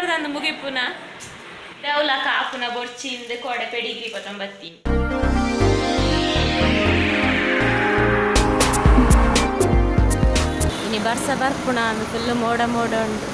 ಬಜಾರ್ ದಂದು ಮುಗಿಪುನ ದೇವ್ಲ ಕಾಪುನ ಬೊರ್ಚಿಂದ ಕೋಡೆ ಪೆಡಿಗ್ರಿ ಪತ್ತೊಂಬತ್ತಿ ಇನಿ ಬರ್ಸ ಬರ್ಪುಣ ಅಂದು ಫುಲ್ ಮೋಡ ಮೋಡ ಉಂಡು.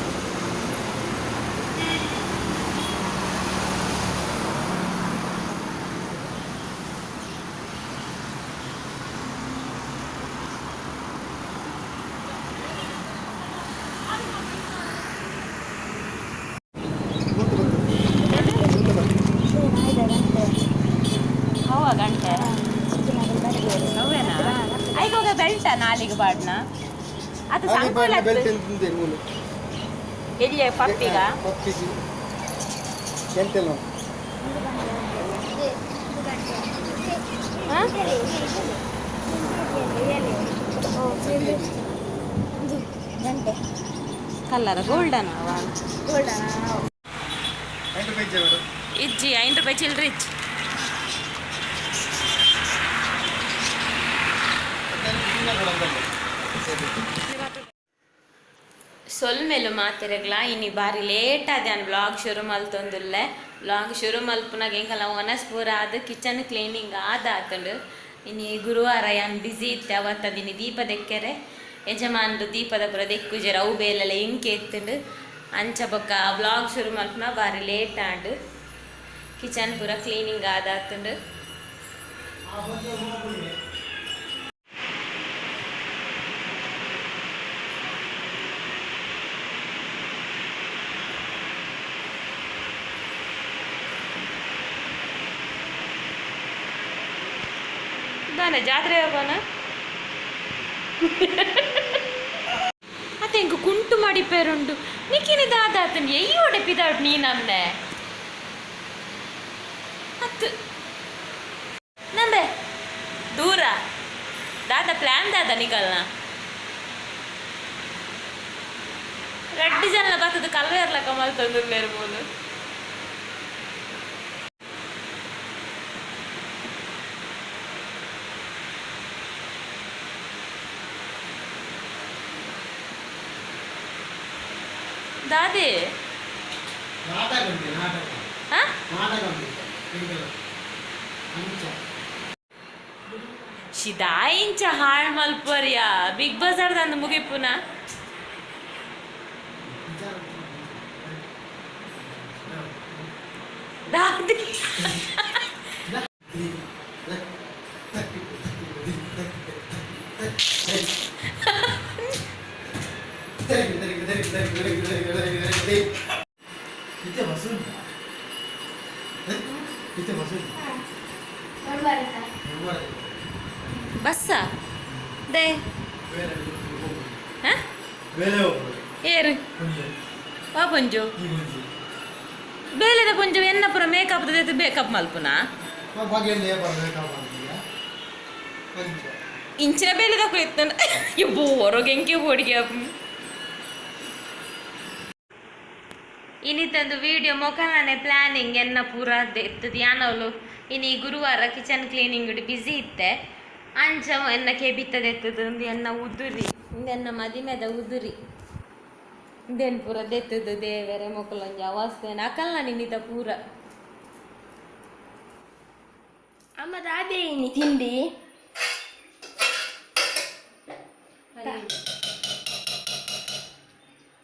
ಹೌವ ಗಂಟೆ ಹೌವೇನಾ? ಐಕೋಗ ಬೆಲ್ಟ ನಾಲಿಗೆ ಬಾಡ್ನ ಅದು ಸಂಕೋಲ. ಬೆಲ್ಟ್ ತಿಂದೆ ಮೂಲು. ಎಲ್ಲಿಯ ಪಪ್ಪಿಗ? ಪಪ್ಪಿಗೆ ಗಂಟೆ ನಾವು. ಗಂಟೆ. ಕಲ್ಲರ ಗೋಲ್ಡನ್ ಅವ. ಗೋಲ್ಡನ್. 5 ರೂಪಾಯಿ ಇಜ್ಜೆ ಮೇಡಮ್. ಇಜ್ಜಿ, 5 ರೂಪಾಯಿ ಚಿಲ್ಲರೆ ಇಜ್ಜಿ. ಸೊಲ್ಮೆಲು ಮಾತೆರೆಗ್ಲ. ಇನಿ ಬಾರಿ ಲೇಟ್ ಆದ ನಾನು ಬ್ಲಾಗ್ ಶುರು ಮಲ್ತೊಂದುಲ್ಲೆ. ಬ್ಲಾಗ್ ಶುರು ಮಲ್ಪುನಾಗ ಎಂಕಲ್ಲ ಒನಸ್ ಪೂರ ಆದ್ ಕಿಚನ್ ಕ್ಲೀನಿಂಗ್ ಆದಾತಂಡು. ಇನಿ ಗುರುವಾರ ಯಾನ್ ಬಿಸಿ ಇತ್ತೆ ಅವತ್ತದಿನಿ. ದೀಪ ದೆಕ್ಕೆರೆ ಯಜಮಾನ್ರು ದೀಪದ ಪೂರ ದೆಕ್ಕುಜೆರ್, ಅವು ಬೇಲೆಲ್ಲ ಇಂಕೆ ಇತ್ತುಂಡು. ಅಂಚ ಬೊಕ್ಕ ಬ್ಲಾಗ್ ಶುರು ಮಲ್ಪುನ ಬಾರಿ ಲೇಟ್ ಆಂಡ್. ಕಿಚನ್ ಪೂರ ಕ್ಲೀನಿಂಗ್ ಆದಾತಂಡು. ದಾನೆ ಜಾತ್ರೆ ಹಬ್ಬನ ಅತ್ತೆ ಇಂಕ ಕುಂಟು ಮಾಡಿ ಪೇರುಂಡು ನಿಕ್ಕಿನಿ ದಾದಾತನ್ ಎಯ್ಯೋಡೆ ಪಿದಾಡ್ ನೀ ನಮ್ನೆ ಅತ್ತು ನಂಬೆ ದೂರ ದಾದ ಪ್ಲಾನ್ ದಾದ ನಿಕಲ್ನ ರಡ್ಡು ಜನ ಬತ್ತದ ಕಲ್ವೇರ್ಲ ಕಮಲ್ ತಂದು ಮೂಲು. ದಾದಿ. ನಾಟಕ ಉಂಟು, ನಾಟಕ. ಹಾ. ನಾಟಕ ಉಂಟು ಎಂಕಲ್ಲ ಅಂಚ. ಶಿದಾಯಿಂಚ ಹಾಳ್ ಮಲ್ಪರ್ಯಾ ಬಿಗ್ ಬಜಾರ್ ದಂದು ಮುಗಿಪುನ. ದಾದಿ. ಇತ್ತೆ ಬಸ್ ಉಂಟಾ? ಇತ್ತೆ ಬಸ್ ಉಂಟಾ? Bus they. ಹಾ. ಬೇಲೆ ಹೋಗ್ಬೋದು. ಏರು? ಪುಂಜೆ. ವಾ ಪುಂಜು? ಈ ಪುಂಜಿ. ಬೇಲೆದ ಪುಂಜು ಎನ್ನ ಪುರ ಮೇಕಪ್ ಮೇಕಪ್ ಮಲ್ಪುನ. ಬಗೆಯಲ್ಲಿ ಬರ್ಬೇಕಾಗ್ತೀಯ ಅಂಚ. ಇಂಚಿನ ಬೇಲೆದ ಕುಳಿತ ಬೋರೋಗೆ ಎಂಕೆ ಬೋಡಿಗೆ. ಇನಿತಂದು ವಿಡಿಯೋ ಮೊಕಲಾನೆ ಪ್ಲಾನಿಂಗ್ ಎನ್ನ ಪೂರ ಇತ್ತದ ಯಾನವಲು. ಇನಿ ಗುರುವಾರ ಕಿಚನ್ ಕ್ಲೀನಿಂಗ್ ಬಿಸಿ ಇತ್ತೆ. ಅಂಚ ಎನ್ನ ಕೆಬಿತ್ತದ ಎತ್ತದ ಒಂದು ಎನ್ನ ಉದುರಿ ಇಂದೆನ್ನ ಮದಿಮೆದ ಉದುರಿ ಇಂದೆನ್ ಪೂರ ದೆತ್ತದ ದೇವೆರೆ ಮೊಕಲೊಂಜಿ ಅವಸ್ಥೆ ಅಕಲ್ನ ನಿನ್ನಿತ ಪೂರ. ಅಮ್ಮ, ದಾದೆ ಇನಿ ತಿಂಡಿ?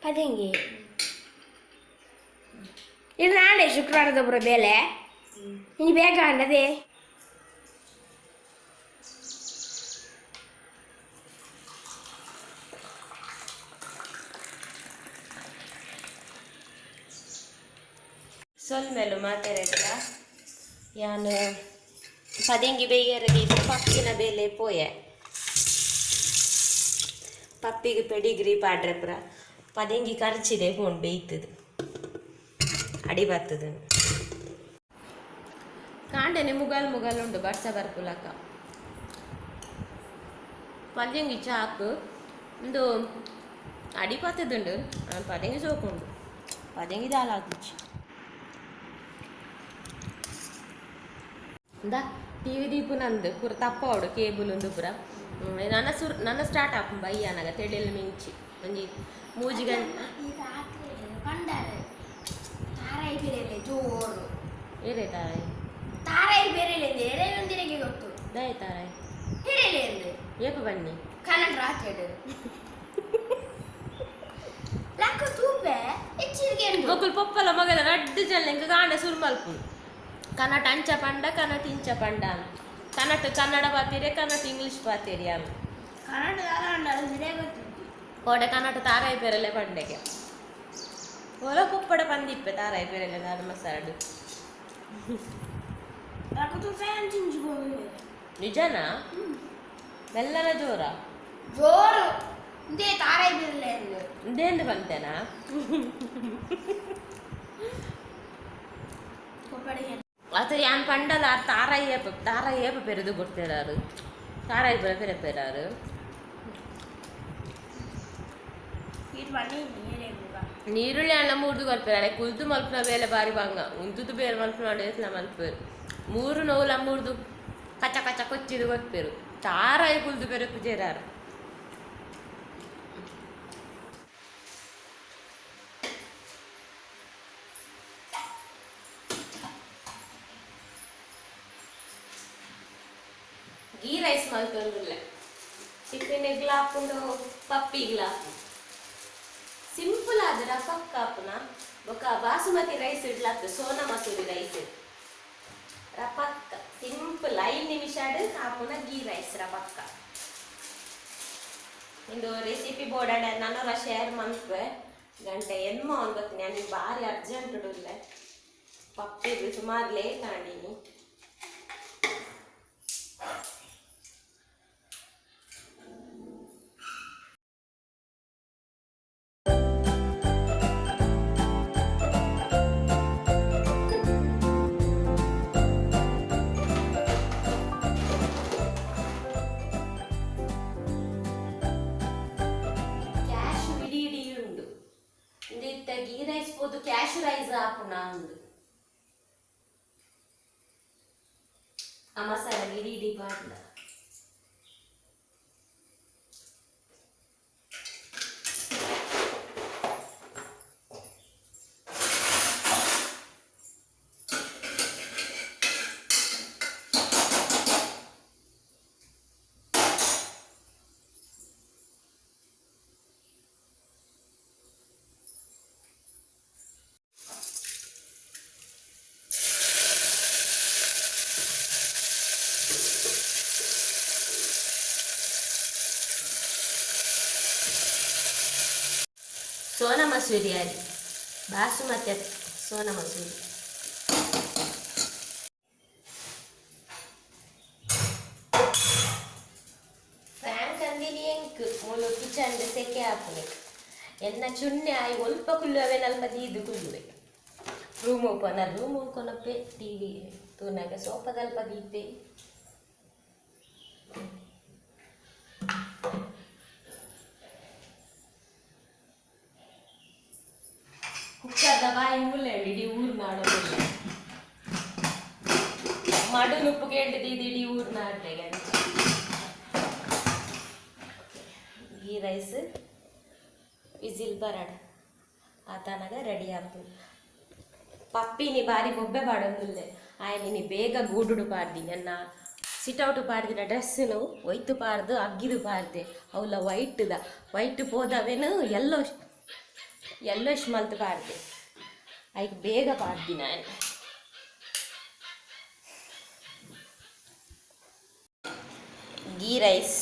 ಪದಂಗಿ ಇದು ನಾಳೆ ಶುಕ್ರವಾರದ ಪುರ ಬೇಲೆ ಇನ್ನು ಬೇಗ ಅನ್ನದೇ. ಸೊಲ್ಮೆಲು ಮಾತೆರೆಗ್ಲ. ಯಾನು ಪದೆಂಗಿ ಬೇಯರ ದೀಪ ಪಪ್ಪಿನ ಬೇಲೆ ಪೋಯೆ. ಪಪ್ಪಿಗೆ ಪೆಡಿಗ್ರಿ ಪಾಡ್ರೆ ಪುರ ಪದೆಂಗಿ ಖರ್ಚಿದೆ ಫೋನ್ ಬೇಯ್ತದ ಅಡಿ ಬರ್ತದ. ಕಾಂಡೆನೆ ಮುಗಲ್ ಮುಗಲ್ ಉಂಡು ಬರ್ಸ ಬರ್ಪುಲಕ. ಪದೆಂಗಿ ಚಾಕು ಒಂದು ಅಡಿ ಪತ್ತದುಂಡು. ಪದೆಂಗಿ ಸೋಕುಂಡು, ಪದೆಂಗಿ ದಾಲ ಆಗುಚ್ಚಿ. ಇಂದ ಟಿವಿ ದೀಪು ನಂದು ಪೂರ ತಪ್ಪಾವಡು ಕೇಬಲ್ ಉಂದು ಪೂರ. ನನ್ನ ಸುರ್ ನನ್ನ ಸ್ಟಾರ್ಟ್ ಆಪುಂಡು ಬಯ್ಯನಾಗ ತೆಡಿಲ್ ಮಿಂಚಿ ಒಂಜಿ 3 ಗಂಟೆ. ಏರೇ ತಾರಾಯಿ? ತಾರಾಯಿ ಬೇರೆ ಏರೇ ಒಂದಿನಗೆ ಗೊತ್ತು. ದಾಯ ತಾರಾಯಿ? ಬೇರೆ. ಏಪ ಬನ್ನಿ. ಕನ್ನಡ ರಾತ್ರಿ ಲಕ್ಕ ತೂಪೆ ಹೆಚ್ಚಿಗೆ. ಮೊಕುಲು ಪೊಪ್ಪಲ ಮಗಲ ರಡ್ಡು ಜನ ಎಂಕ ಕಾಂಡ ಸುರು ಮಲ್ಪುನು. ಕನ್ನಡ ಅಂಚ ಪಂಡ, ಕನ್ನಡ ಇಂಚ ಪಂಡ, ಕನ್ನಡ ಕನ್ನಡ ಪಾತೇರಿ, ಕನ್ನಡ ಇಂಗ್ಲಿಷ್ ಪಾತೇರಿ ಅಲ್ಲ. ಕನ್ನಡ ಗೊತ್ತಿತ್ತು. ಕೋಡೆ ಕನ್ನಡ ತಾರಾಯಿ ಪೇರಲೆ ಪಂಡೆಗೆ ಓಲ ಪೊಪ್ಪಡ ಪಂದಿಪ್ಪೆ ತಾರಾಯಿ ಪೇರಲೆ ದಾದ ಮಸಾಡು. ಲಕ್ಕ ತೂಪೆ ಅಂಚಿಂಚು. ನಿಜನಾ? ಮೆಲ್ಲನ ಜೋರ? ಜೋರು ಇಂದೇ ತಾರಾಯಿ ಬೇರಲೆ ಅಂದು. ಇಂದೇಂದು ಬಂತೇನಾ? ಪೊಪ್ಪಡಿಗೆ. ಅತ ಯಾನ್ ಪಂಡಲ ಆರ್ ತಾರಾಯಿ ಏಪ ತಾರಾಯಿ ಏಪ ಪೆರೆದು ಕೊಡ್ತೇರಾರು, ತಾರಾಯಿ ಪೆರೆ ಪೆರೆ ಪೆರಾರು. ಇದು ಬನ್ನಿ ನೀರೇ. ನೀರುಳ್ಳಿ ಅಣ್ಣ ಮೂರ್ದು ಕೊಲ್ಪೇರು ಕುಲ್ದು ಮಲ್ಪುನ ಬೇಲೆ ಬಾರಿ ಬಂಗ ಉಂತುದು ಬೇರೆ ಮಲ್ಪುನ ಎತ್ಲ ಮಲ್ಪೇರು ಮೂರು ನೋವುಲ ಮೂರ್ದು ಕಚ ಕಚ ಕೊಚ್ಚಿದು ಕೊತ್ಪೇರು ತಾರಾಯಿ ಕುಲ್ದು ಬೇರೆ ಪೂಜೆರಾರು. ಗೀ ರೈಸ್ ಮಲ್ತೊಂದುಲ್ಲೆ, ಟಿಫಿನ್ ಹಾಕೊಂಡು ಪಪ್ಪಿಗ್ಲ ಸಿಂಪಲ್ ಆದ್ರೆ ಪಕ್ಕ ಆಪುನ. ಬೊಕ ಬಾಸುಮತಿ ರೈಸ್ ಇಡ್ಲಾತ್ ಸೋನಾ ಮಸೂರಿ ರೈಸ್ ರಪಕ್ಕ ಸಿಂಪಲ್ 5 ನಿಮಿಷ ಆಪುನ ಗೀ ರೈಸ್ ರಪಕ್ಕ. ಇಂದು ರೆಸಿಪಿ ಬೋರ್ಡ್ ನನೊರ ಶೇರ್ ಮನ್ಪೆ ಗಂಟೆ ಎನ್ಮ ಗೊತ್ತೀನಿ. ನಾನು ಭಾರಿ ಅರ್ಜೆಂಟ್ ಉಡುಲ್ಲೆ, ಪಪ್ಪಿಗೆ ಸುಮಾರು ಲೇಟ್ ಆಂಡಿನಿ. ಕ್ಯಾಶ್ ಇಡೀ ಇಡೀ ಉಂಡು ಇಂದಿತ್ತ ಗೀ ರೈಸ್ ಪೋದು ಕ್ಯಾಶ್ ರೈಸ್ ಆಪುನ ಉಂಡು. ಆ ಮಸಾಲ ಇಡೀ ಇಡೀ ಬಾಡ್ಲ. ಸೋನಾ ಮಸೂರಿ ಅರಿ, ಬಾಸುಮತಿ ಅತ್, ಸೋನಾ ಮಸೂರಿ. ಫ್ಯಾನ್ ಕಂದಿನಿ ಎಂಕ್ ಮೂಲು ಕಿಚನ್ ಸೆಕೆ ಆಪುನೆ. ಎನ್ನ ಚುನ್ನೆ ಆಯಿ ಒಲ್ಪ ಕುಲ್ಲುವೆ ನಲ್ಪ ದೀದು ಕುಲ್ಲುವೆ. ರೂಮ್ ಓಪನ್ ರೂಮ್ ಕೊನಪ್ಪೆ ಟಿವಿ ತೂನಾಗ ಸೋಪದಲ್ಪ ದೀಪೆ. ಕುಕ್ಕರ್ದ ಬಾಯಿ ಮೂಲೆ ಇಡೀ ಊರು ನಾಡೋದಿಲ್ಲ. ಮಡು ನುಪ್ಪು ಕೇಳಿದ್ದು ಇದು ಇಡೀ ಊರು ನಾಡ್ಲೆಗೆ. ಗೀ ರೈಸ್ ವಿಸಿಲ್ ಬರಡ ಆತನಾಗ ರೆಡಿ ಆಪು. ಪಪ್ಪಿನಿ ಬಾರಿ ಬೊಬ್ಬೆ ಪಾಡೊಂದುಲ್ಲೆ. ಆಯ್ ಬೇಗ ಗೂಡುಡು ಪಾಡ್ದಿನಿ ಅನ್ನ ಸಿಟೌಟ್ ಪಾಡ್ದಿನ ಡ್ರೆಸ್ನು ಒಯ್ತು ಪಾರ್ದು ಅಗ್ಗಿದು ಪಾರ್ದೆ. ಅವಲ ವೈಟ್ದ ವೈಟ್ ಪೋದವೇನು ಎಲ್ಲೋ ಎಲ್ಲೋಶ್ ಮಲ್ತು ಪಾಡ್ದೆ. ಐಕ್ ಬೇಗ ಪಾಡ್ದಿನ. ಗೀ ರೈಸ್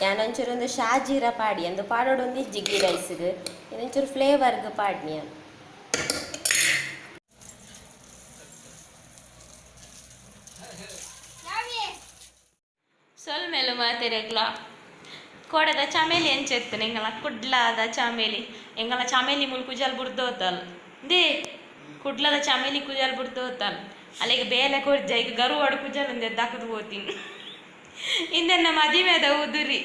ಯಾನೊಂಚೂರು ಒಂದು ಶಾಜೀರ ಪಾಡಿ ಅಂದು ಪಾಡೋಡೊಂದು ಇಜ್ಜಿ ಗೀ ರೈಸ್ಗೆ ಇನ್ನೊಂಚೂರು ಫ್ಲೇವರ್ಗೆ ಪಾಡ್ನಿ ಯಾನ್. ಸೊಲ್ಮೆಲು ಮಾತೆರೆಗ್ಲ. ಕೋಡದ ಚಮೇಲಿ ಎಂಚೆತ್ತನೆ ಎಂಗಲ ಕುಡ್ಲಾದ ಚಮೇಲಿ. ಎಂಗಲ ಚಮೇಲಿ ಮುಲ್ ಕುಜಲ್ ಬುಡ್ದೋತಲ್ they ಕುಡ್ಲದ ಚಮೇಲಿ ಕುಜಲ್ ಬುಡ್ದೋತಲ್. ಅಲ್ಲಿಗೆ ಬೇಲೆ ಕೊರ್ಜ ಈಗ ಗರುವಾಡು ಕುಜಲ್ ಅಂದೆ ದಾಕದು ಹೋತೀನಿ. ಇಂದೆನ್ನ ಮದಿಮೆದ ಉದುರಿ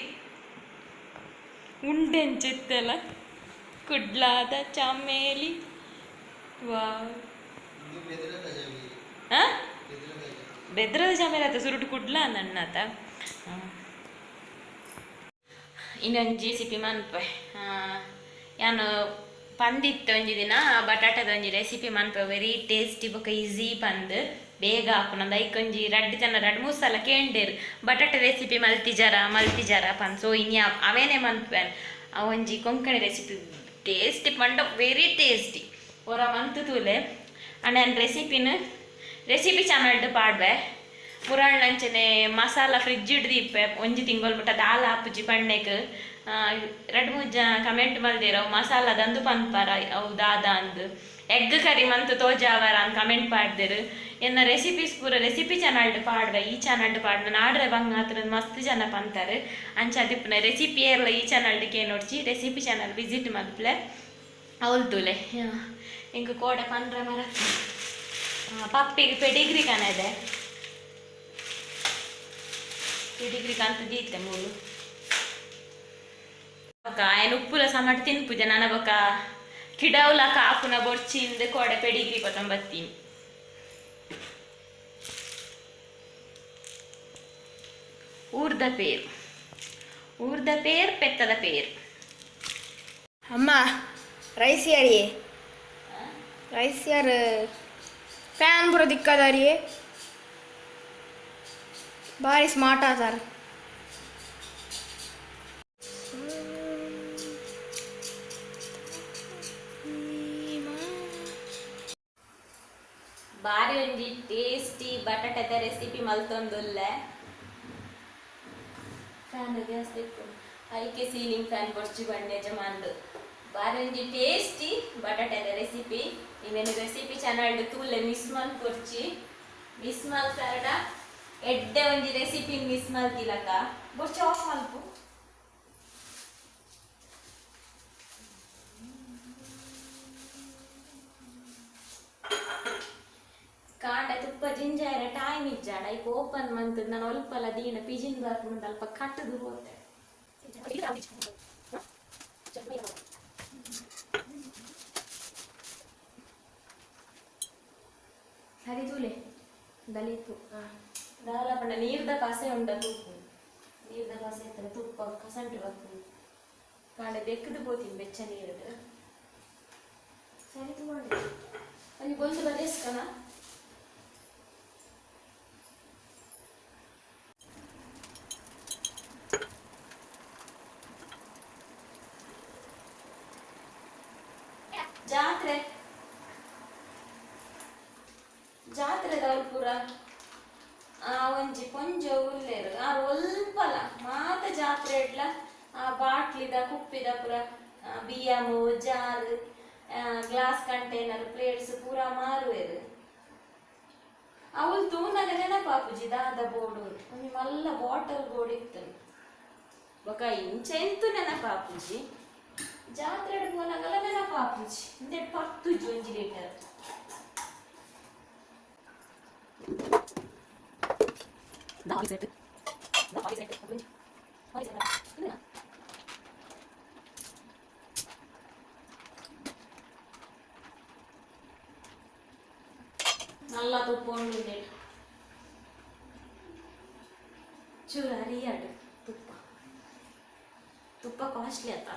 ಉಂಡೆಂಚಿತ್ತಲ್ಲ ಕುಡ್ಲಾದ ಚಮೇಲಿ. ವಾವ್. ಬೆದ್ರದ ಚಮೇಲಿ ಆತ ಸುರುಟು ಕುಡ್ಲ ನನ್ನತ. ಇನ್ನೊಂದು ಜಿ ಸಿ ಪಿ ಮನ್ಪೆ. ಯಾನು ಪಂದಿತ್ತು ಒಂಜಿ ದಿನ ಬಟಾಟದ ಒಂಜಿ ರೆಸಿಪಿ ಮನ್ಪ ವೆರಿ ಟೇಸ್ಟಿ ಬೊಕ ಈಸಿ ಪಂದ್ ಬೇಗ ಆಪುನಂದ ಐಕೊಂಜಿ ರಡ್ಡ್ ಜನ ರಡ್ಡ್ ಮೂರು ಸಲ ಕೇಂಡೇರು ಬಟಾಟೆ ರೆಸಿಪಿ ಮಲ್ತಿಜಾರ ಮಲ್ತಿಜಾರ ಪಂದ್. ಸೊ ಇನಿ ಅವೇನೆ ಮನ್ಪುವೆನ್. ಆ ಒಂಜಿ ಕೊಂಕಣಿ ರೆಸಿಪಿ ಟೇಸ್ಟಿ ಪಂಡ ವೆರಿ ಟೇಸ್ಟಿ ಒರ ಮಂತು ತೂಲೆ. ಅಂಡ್ ನಾನು ರೆಸಿಪಿನ ರೆಸಿಪಿ ಚಾನಲ್ಡ್ ಪಾಡ್ವೆ. ಪುರಾಣಂಚನೆ ಮಸಾಲ ಫ್ರಿಜ್ ಹಿಡ್ದು ಇಪ್ಪೆ ಒಂಜಿ ತಿಂಗೊಲ್ ಮುಟ್ಟ ದಾಲ ಆಪುಜಿ ಪಣ್ಣೆಗ್. ರಡ್ಡ್ ಮೂಜಿ ಜನ ಕಮೆಂಟ್ ಮಲ್ದೇರ್ ಅವು ಮಸಾಲ ದಂದು ಪನ್ಪಾರ ಅವು ದಾದ ಅಂದ್. ಎಗ್ ಕರಿ ಮಂತ್ ತೋಜಾವರ ಅಂದ್ ಕಮೆಂಟ್ ಪಾಡ್ದೆರ್. ಎನ್ನ ರೆಸಿಪೀಸ್ ಪೂರ ರೆಸಿಪಿ ಚಾನಲ್ಡ್ ಪಾಡ್ವೆ, ಈ ಚಾನಲ್ಡ್ ಪಾಡ್ವೆ ನಾಡ್ರೆ ಬಂಗ ಆತ್ರ ಮಸ್ತ್ ಜನ ಪಂತಾರೆ. ಅಂಚ ದಿಪ್ಪುನ ರೆಸಿಪಿ ಏರ್ಲ ಈ ಚಾನಲ್ಡ್ ಕೇನೊಡ್ಚಿ, ರೆಸಿಪಿ ಚಾನಲ್ ವಿಸಿಟ್ ಮಲ್ಪಲೆ ಅವ್ಲು ತೂಲೆ. ಎಂಕ್ ಕೋಡೆ ಪನ್ರೆ ಮರ ಪಪ್ಪಿಗೆ ಪೆಡಿಗ್ರಿ ಕನದೆ, ಪೆಡಿಗ್ರಿ ಕಂತ ದೀತೆ ಮೂಲು. ಬೊಕ ಆಯನ ಉಪ್ಪುಲ ಸಮಟ್ ತಿನ್ಪುಜೆ ನನ ಬೊಕ ಕಿಡವುಲ ಕಾಪುನ ಬೊರ್ಚಿಂದ ಕೋಡೆ ಪೆಡಿಗ್ರಿ ಪತೊಂಬತ್ತೀನಿ. ಊರ್ದ ಪೇರ್, ಊರ್ದ ಪೇರ್ ಪೆತ್ತದ ಪೇರ್. ಅಮ್ಮ ರೈಸ್ ಯಾರಿಯೇ ರೈಸ್ ಯಾರು ಫ್ಯಾನ್ ಪೂರ ದಿಕ್ಕದಾರಿಯೇ ಭಾರಿ ಸ್ಮಾರ್ಟ್ ಆತಾರ. ಬಾರಿ ಒಂಜಿ ಟೇಸ್ಟಿ ಬಟಾಟದ ರೆಸಿಪಿ ಮಲ್ತೊಂದುಲ್ಲೆ. ಫ್ಯಾನ್ ಗ್ಯಾಸ್ ದಿಕ್ಕು ಐಕೆ ಸೀಲಿಂಗ್ ಫ್ಯಾನ್ ಬೊರ್ಚಿ ಬಂಡೆ ಜಮಾನ್ದು. ಬಾರಿ ಒಂಜಿ ಟೇಸ್ಟಿ ಬಟಾಟದ ರೆಸಿಪಿ. ಇವೇನು ರೆಸಿಪಿ ಚಾನಲ್ಡ್ ತೂಲೆ, ಮಿಸ್ ಮಲ್ಪೊರ್ಚಿ. ಮಿಸ್ ಮಲ್ತಾರಡ ಎಡ್ಡೆ ಒಂಜಿ ರೆಸಿಪಿ ಮಿಸ್ ಮಲ್ತಿಲಕ. ಬೊರ್ಚಿ ಆಫ್ ಮಲ್ಪು. ಕಾಂಡ ತುಪ್ಪ ಜಿಂಜಾಯರ ಟೈಮ್ ಇಜ್ಜಾಂಡ ಐಕ್ ಓಪನ್ ಮಂತ್ ನಾನು ಒಲ್ಪಲ ದೀನ ಪಿಜಿನ್ ಬರ್ಪುಂಡು ಅಲ್ಪ ಕಟ್ಟದು ಹೋತೆ. ಸರಿ ತೂಲೆ ದಲಿತು ಹಾಂ. ದಾಲ ಪಂಡ ನೀರ್ದ ಪಸೆ ಉಂಡ ತುಪ್ಪು, ನೀರ್ದ ಪಸೆ ಇತ್ತಲ್ಲ ತುಪ್ಪ ಕಸಂಟು ಬರ್ಪುಂಡು. ಕಾಂಡ ಬೆಕ್ಕದು ಪೋತೀನಿ ಬೆಚ್ಚ ನೀರುಡು. ಸರಿ ತಗೊಂಡೆ ಒಂಜಿ ಬೊಲ್ದು ಬರೇಸ್ಕನ. ಜಾತ್ರೆ ಜಾತ್ರೆದವ್ರು ಪೂರ ಆ ಒಂಜಿ ಪೊಂಜೊ ಉಲ್ಲೇರು ಆ ಒಲ್ಪಲ ಮಾತ ಜಾತ್ರೆ ಎಡ್ಲ ಆ ಬಾಟ್ಲಿದ ಕುಪ್ಪಿದ ಪೂರ ಬಿಯಮು ಜಾರ್ ಗ್ಲಾಸ್ ಕಂಟೈನರ್ ಪ್ಲೇಟ್ಸ್ ಪೂರ ಮಾರುವೆರು. ಅವ್ಲು ತೂನಗ ನೆನಪಾಪುಜಿ ದಾದ ಬೋರ್ಡು ಒಂಜಿ ಮಲ್ಲ ಬಾಟಲ್ ಬೋರ್ಡ್ ಇತ್ತು. ಬೊಕ ಇಂಚ ಎಂತು ನೆನಪಾಪುಜಿ, ಜಾತ್ರೆಡ್ ಪೋನಗಲ ನೆನಪಾಪುಜಿ. ಇಂದೆಟ್ ಪತ್ತುಜಿ ಒಂಜಿ ಲೀಟರ್. ನಲ್ಲ ತುಪ್ಪ ಉಂಡು ಚೂರು ಅರಿಯಾಡು ತುಪ್ಪ. ತುಪ್ಪ ಕಾಸ್ಟ್ಲಿ ಆತ.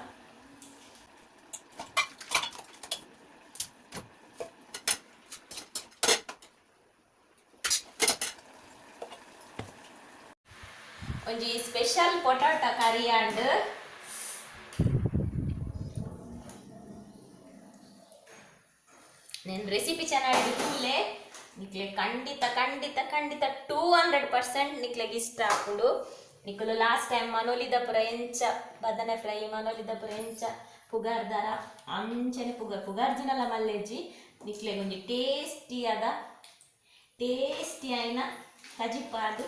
ಒಂಜಿ ಸ್ಪೆಷಲ್ ಪೊಟಾಟ ಕರಿ ಆಂಡ್ ನೆನ್ ರೆಸಿಪಿ ಚೆನ್ನಾಗಿ ತೂಲೆ. ನಿಕ್ಲೆ ಖಂಡಿತ ಖಂಡಿತ ಖಂಡಿತ 200% ನಿಕ್ಲೆಗ್ ಇಷ್ಟ ಆಪುಂಡು. ನಿಕುಲು ಲಾಸ್ಟ್ ಟೈಮ್ ಮನೋಲಿದಪುರ ಎಂಚ ಬದನೆ ಫ್ರೈ ಮನೋಲಿದಪುರ ಎಂಚ ಪುಗಾರ್ದಾರ ಅಂಚನೆ ಪುಗಾರ್ ಪುಗಾರ್ಜಿನಲ ಮಲ್ಲೆಜ್ಜಿ. ನಿಕ್ಲೆಗ್ ಒಂಜಿ ಟೇಸ್ಟಿ ಆದ ಟೇಸ್ಟಿ ಆಯಿನ ಕಜಿಪಾದು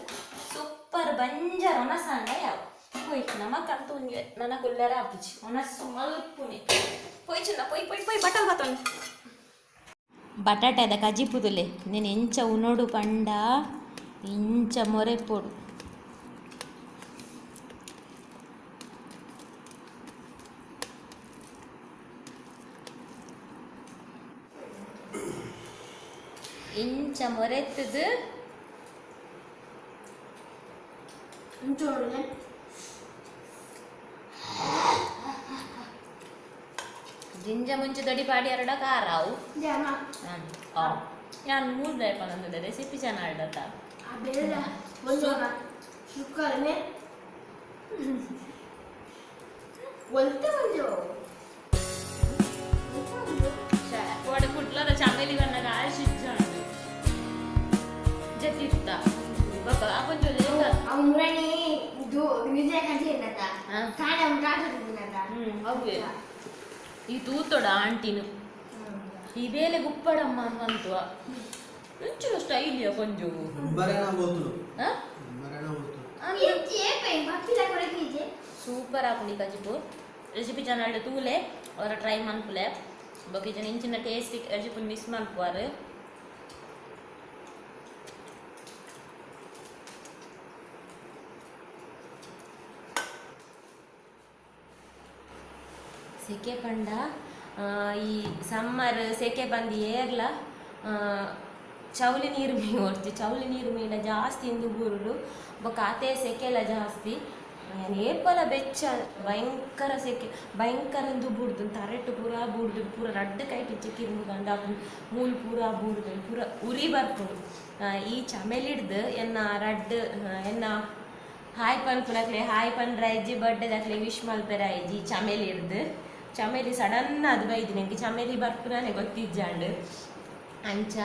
ಸೂಪರ್ ಬಂಜರ್ ಒಣಸಾಂಡ ಯಾವ ಪೋಯ್ ನಮಕಂತೂ ಒಂಜಿ ನನ ಕುಲ್ಲರ ಆಪುಜಿ ಒಣಸು ಮಲ್ಪುನೆ. ಪೋಯ್ ಚಿನ್ನ ಪೋಯ್ ಪೋಯ್ ಪೋಯ್ ಬಟಲ್ ಬತ್ತೊಂದು ಬಟಾಟೆದ ಕಜಿಪುದುಲೆ నేను ಎಂಚ ಉನೊಡು ಪಂಡ ಇಂಚ ಮೊರೆಪೊಡು. ಇಂಚ ಮೊರೆತ್ತದು. ಇಂಚ ನೋಡು. ಜಿಂಜ ಮುಂಚೆ ದೊಡಿ ಪಾಡಿ ಎರಡ ಖಾರ ಅವು ನಾನು ಮೂರು ಪನಂದ ರೆಸಿಪಿ ಚೆನ್ನಾಗಿ ಕುಡ್ಲದ ಚಮೇಲಿ ಬಣ್ಣಗ ಆಶಿಜ್ಜ ಜತಿತ್ತ ಬಾಬಾ ಕೊಂಚ ಈ ತೂತೊಡ ಆಂಟಿನು ಈ ಬೇಲೆ ಗುಪ್ಪಡಮ್ಮ ಅಂತುವ ಒಂಚೂರು ಸ್ಟೈಲಿಯ ಕೊಂಚ ಸೂಪರ್ ಆಪುಂಡು ಈ ಕಜಿಪು ರೆಸಿಪಿ ಚಾನಲ್ ತೂಲೆ ಅವರ ಟ್ರೈ ಮನ್ಪುಲೆ ಬೊಕ ಜನ ಇಂಚಿನ ಟೇಸ್ಟಿ ಕಜಿಪು ಮಿಸ್ ಮನ್ಪುವಾರು. ಸೆಕೆ ಪಂಡ ಈ ಸಮ್ಮರ್ ಸೆಕೆ ಬಂದು ಏರ್ಲ ಚೌಲಿ ನೀರು ಮೀ ಓಡ್ತಿ ಚೌಲಿ ನೀರು ಮೀನ ಜಾಸ್ತಿ ಇಂದು ಬೂರುಡು ಬೊಕ ಆತೆ ಸೆಕೆಲ ಜಾಸ್ತಿ ಏಪಲ ಬೆಚ್ಚ ಭಯಂಕರ ಸೆಕೆ ಭಯಂಕರ ಇಂದು ಬೂಡ್ದು ತರೆಟ್ಟು ಪೂರ ಬೂಡ್ದು ಪೂರ ರಡ್ಡು ಕೈಟ್ ಚಿಕ್ಕಿರ್ಮು ಗಂಡ ಮೂಲು ಪೂರ ಬೂಡ್ದು ಪೂರ ಉರಿ ಬರ್ಪುಂಡು. ಈ ಚಮೆಲಿಡ್ದು ಎನ್ನ ರಡ್ಡು ಎನ್ನ ಹಾಯ್ ಪನ್ಪುನಕ್ಲೆ ಹಾಯ್ ಪನ್ರ ಇಜ್ಜಿ ಬರ್ಡೇದಕ್ಲೆ ವಿಶ್ ಮಲ್ಪೆರ ಇಜ್ಜಿ ಚಮೇಲಿ ಹಿಡ್ದು ಚಮೇಲಿ ಸಡನ್ ಅದು ಬೈದಿನಿ ಎಂಕ್ ಚಮೇಲಿ ಬರ್ಪುನಾನೆ ಗೊತ್ತಿಜ್ಜಾಂಡ್. ಅಂಚ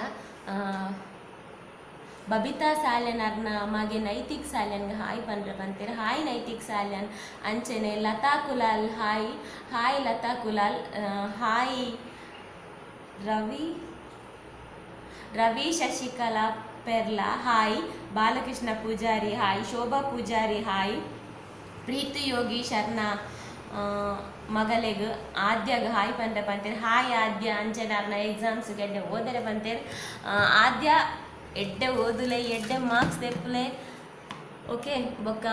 ಬಬಿತಾ ಸಾಲ್ಯನ್ ಅರ್ನ ಮಗೆ ನೈತಿಕ್ ಸಾಲ್ಯನ್ಗೆ ಹಾಯ್ ಪನ್ರೆ ಪಂತೇರು ಹಾಯ್ ನೈತಿಕ್ ಸಾಲ್ಯನ್. ಅಂಚನೆ Latha Kulal hi hi Latha Kulal hi Ravi Ravi Shashikala Perla hi Balakrishna Pujari hi Shobha Pujari hi Preethi Yogi ಶರ್ಣ ಮಗಲೆಗ್ ಆದ್ಯಾಗ ಹಾಯ್ ಪಂಡ್ರೆ ಪಂತೇರು ಹಾಯ್ ಆದ್ಯ. ಅಂಚನೆ ಅರ್ನ ಎಕ್ಸಾಮ್ಸ್ ಎಡ್ಡೆ ಓದರೆ ಪಂತೇರು ಆದ್ಯ ಎಡ್ಡೆ ಓದುಲೆ ಎಡ್ಡೆ ಮಾರ್ಕ್ಸ್ ದೆಪ್ಪುಲೆ ಓಕೆ. ಬೊಕ್ಕ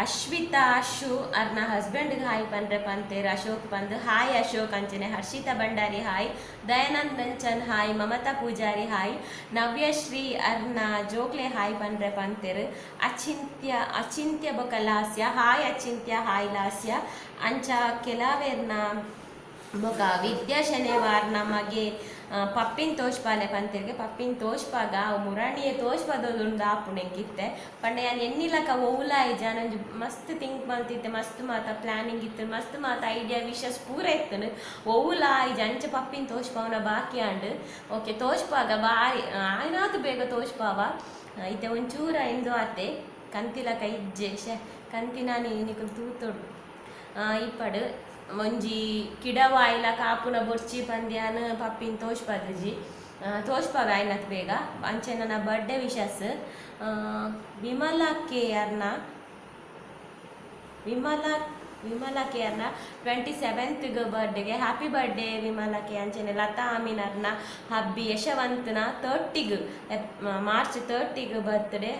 ಅಶ್ವಿತಾ ಅಶು ಅರ್ನ ಹಸ್ಬೆಂಡ್ಗೆ ಹಾಯ್ ಪಂಡ್ರೆ ಪಂತೇರು ಅಶೋಕ್ ಪಂದ್ ಹಾಯ್ ಅಶೋಕ್. ಅಂಚನೆ Harshita Bhandari hi Dayanand Anchan hi Mamata Pujari hi Navyashree ಅರ್ನ ಜೋಕ್ಲೆ ಹಾಯ್ ಪಂಡ್ರೆ ಪಂತೇರು ಅಚಿಂತ್ಯ ಅಚಿಂತ್ಯ ಬೊಕ್ಕ ಲಾಸ್ಯ ಹಾಯ್ ಅಚಿಂತ್ಯ ಹಾಯ್ ಲಾಸ್ಯ. ಅಂಚ ಕೆಲವೇರ್ನ ಬೊಕ ವಿದ್ಯಾ ಶನಿವಾರ್ನ ಮಗೆ ಪಪ್ಪಿನ ತೋಷ್ಪಾಲೆ ಪಂತಿರ್ಗೆ ಪಪ್ಪಿನ ತೋಷ್ಪಾಗ ಅವು ಮುರಾಣಿಯೇ ತೋಷ್ಪದೊಂದು ಆಪುಣೆಂಕಿತ್ತೆ ಪಂಡ ಯಾನ್ ಎನ್ನಿಲಕ ಓವುಲ ಇಜ್ಜ ಮಸ್ತ್ ಥಿಂಕ್ ಮಲ್ತಿತ್ತೆ ಮಸ್ತ್ ಮಾತ ಪ್ಲಾನಿಂಗ್ ಇತ್ತು ಮಸ್ತ್ ಮಾತ ಐಡಿಯಾ ವಿಶಸ್ ಪೂರ ಇತ್ತು ಓವುಲ ಇಜ್ಜ ಅಂಚ ಪಪ್ಪಿನ ತೋಷ್ಪಾವನ ಬಾಕಿ ಆಂಡ್ ಓಕೆ ತೋಷ್ಪಾಗ ಬಾರಿ ಆಯ್ನಾತು ಬೇಗ ತೋಷ್ಪಾವ ಇತ್ತೆ ಒಂಚೂರ ಇಂದು ಆತೆ ಕಂತಿಲಕ ಇಜ್ಜೆ ಶೆ ಕಂತಿನಾನಿ ನಿಕುಲು ತೂತೊಡು ಇಪ್ಪಡು ಒಂಜಿ ಕಿಡವಾಯಿಲ ಕಾಪುನ ಬೊರ್ಚಿ ಪಂದ್ಯಾನ ಪಪ್ಪಿನ ತೋಷ್ಪದಜಿ ತೋಷ್ಪಾವೆ ಆಯ್ನತ್ ಬೇಗ. ಅಂಚೆ ನನ್ನ ಬರ್ಡೇ ವಿಶಸ್ ವಿಮಲಾ ಕೆ ಅರ್ನ ವಿಮಲಾ ವಿಮಲಾ ಕೆ ಅರ್ನ 27th ಬರ್ಡೇಗೆ ಹ್ಯಾಪಿ ಬರ್ಡೇ ವಿಮಲಾ ಕೆ. ಅಂಚೆನೆ ಲತಾ ಅಮೀನ್ ಅರ್ನ ಹಬ್ಬಿ ಯಶವಂತನ 30 March 30 birthday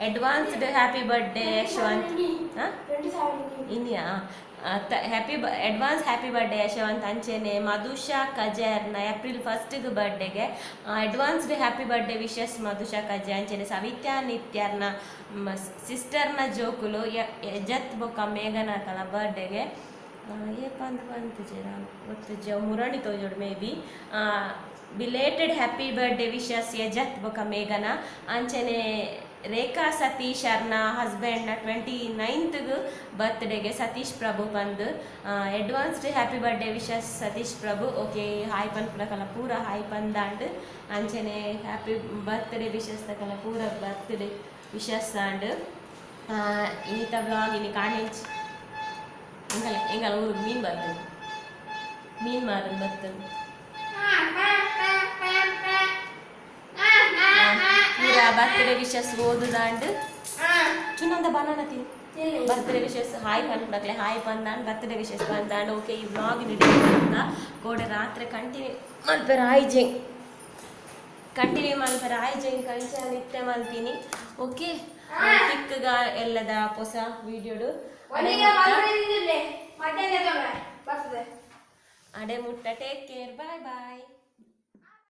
advanced happy birthday Yashwant. ಇನ್ಯಾ happy advance happy birthday Yashwant. ಅಂಚೆನೆ ಮಧುಷಾ ಕಜರ್ನ April 1 ಬರ್ಡೇಗೆ advanced happy birthday wishes Madhusha ಕಜೆ. ಅಂಚೆನೆ ಸವಿತಾ ನಿತ್ಯರ್ನ ಸಿಸ್ಟರ್ನ ಜೋಕುಲು ಯಜತ್ ಬೊಕ್ಕ ಮೇಘನಾಕಲ ಬರ್ಡೇಗೆ ಏಪ ಅಂದ್ ಬಂತು ಜರ ಗೊತ್ತು ಜ ಮುರಣಿ ತೋಜೋಡು maybe belated happy birthday wishes Yajath ಬೊಕ್ಕ ಮೇಘನ. ಅಂಚೆನೆ ರೇಖಾ ಸತೀಶ್ ಅರ್ನ ಹಸ್ಬೆಂಡ್ನ 29th ಬರ್ತ್ಡೇಗೆ ಸತೀಶ್ ಪ್ರಭು ಬಂದು advanced happy birthday wishes Satish Prabhu. Okay hi ಪನ್ಪುನಕಲ ಪೂರ ಹಾಯ್ ಪಂದಾಂಡ್. ಅಂಚೆನೆ ಹ್ಯಾಪಿ ಬರ್ತ್ಡೇ ವಿಶಸ್ ತಕಲ ಪೂರ ಬರ್ತ್ಡೇ ವಿಶಸ್ ಆಂಡ್. ಇನ್ನಿತ ಬ್ಲಾಗ್ ಇನಿ ಕಾಣಿಂಚ್ ಎಂಗಲ ಎಂಗಲ ಊರಿಗೆ ಮೀನು ಬರ್ತದೆ ಮೀನು ಮಾರನ್ ಬರ್ತದೆ ಪೂರ ಬರ್ತ್ಡೇ ವಿಶಸ್ ಓದುದಾಂಡ್ ಚುನಂದ ಬನಾನ ತಿನ್ ಬರ್ತ್ಡೇ ವಿಶಸ್ ಹಾಯ್ ಪನ್ಪುನಕ್ಲೆ ಹಾಯ್ ಪಂದಾಂಡ್ ಬರ್ತ್ಡೇ ವಿಶಸ್ ಬಂದಾಂಡ್. ಓಕೆ ಈ ಬ್ಲಾಗ್ ಅಂತ ಕೋಡೆ ರಾತ್ರಿ ಕಂಟಿನ್ಯೂ ಮಲ್ಪೆರ ಆಯ್ಜೆ ಕಂಟಿನ್ಯೂ ಮಲ್ಪೆರ ಆಯ್ಜೆ ಕಂಚ ನಿತ್ಯ ಮಲ್ತೀನಿ. ಓಕೆ ತಿಕ್ಕಗ ಎಲ್ಲದ ಹೊಸ ವಿಡಿಯೋಡು ಅಡೆ ಮುಟ್ಟ. Take care, bye boy.